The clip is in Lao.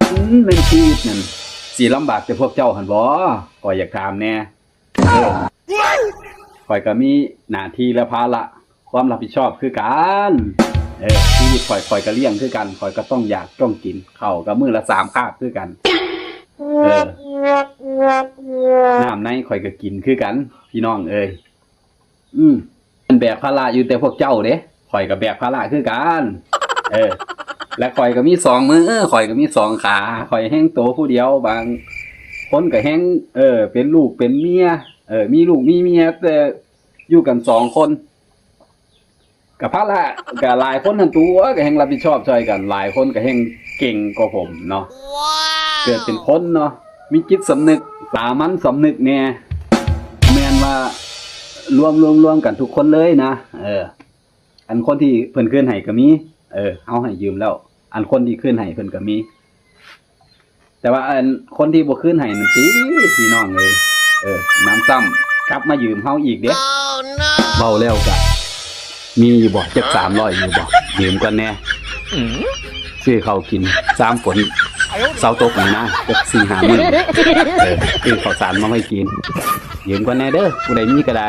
ອືມ ແມ່ນຊີວິດນັ້ນ ຊິລຳບາກແຕ່ພວກເຈົ້າຫັ້ນບໍ? ຂ້ອຍຢາກຖາມແດ່. ເອີ ຂ້ອຍກໍມີໜ້າທີ່ ແລະ ພາລະຄວາມຮັບຜິດຊອບຄືກັນ. ເອີ ຊີວິດຂ້ອຍ ຂ້ອຍກໍລ້ຽງຄືກັນ. ຂ້ອຍກໍຕ້ອງຢາກຕ້ອງກິນ ເຂົ້າກໍມື້ລະສາມຄາບຄືກັນ. ເອີ ນ້ຳໃນຂ້ອຍກໍກິນຄືກັນ ພີ່ນ້ອງເອີຍ. ອືມ ມັນແບກພາລະຢູ່ແຕ່ພວກເຈົ້າເດ້ ຂ້ອຍກໍແບກພາລະຄືກັນ. ເອີ ແລະ ຂ້ອຍກໍມີສອງມື ຂ້ອຍກໍມີສອງຂາ ຂ້ອຍແຮງໂຕຜູ້ດຽວ. ບາງຄົນກໍແຮງ ເອີ ເປັນລູກເປັນເມຍ ເອີ ມີລູກມີເມຍ ແຕ່ຢູ່ກັນສອງຄົນ ກໍພາລະກໍຫຼາຍຄົນຫັ້ນຕົວະ ກໍແຮ່ງຮັບຜິດຊອບຊ່ອຍກັນ. ຫຼາຍຄົນກໍແຮ່ງເກັ່ງກວ່າຜົມເນາະ. ເກີດເປັນຄົນເນາະ ມີຈິດສຳນຶກ ສາມັນສຳນຶກແດ່ ແມ່ນວ່າລວມ ລວມ ລວມກັນທຸກຄົນເລີຍນະ. ເອີ ອັນຄົນທີ່ເພິ່ນຄືນໃຫ້ກໍມີ ເອີ ເຮົາໃຫ້ຢືມແລ້ວ ອັນຄົນທີ່ຄືນໃຫ້ເພິ່ນກໍມີ. ແຕ່ວ່າອັນຄົນທີ່ບໍ່ຄືນໃຫ້ນັ້ນຕິ ພີ່ນ້ອງເອີຍ ເອີ ນຳຊ້ຳກັບມາຢືມເຮົາອີກເດ້. ເວົ້າແລ້ວກະ ມີຢູ່ບໍ່ ຈັກສາມຮ້ອຍຢູ່ບໍ່? ຢືມກ່ອນແດ່ ຊື້ເຂົ້າກິນ ສາມຝົນເຊົາຕົກນີ້ນະ ຈັກສີ່ຫ້າມື້ ເອີ ຊື້ເຂົ້າສານມາໃຫ້ກິນ ຢືມກ່ອນແດ່ເດີ ຜູ້ໃດມີກໍໄດ້.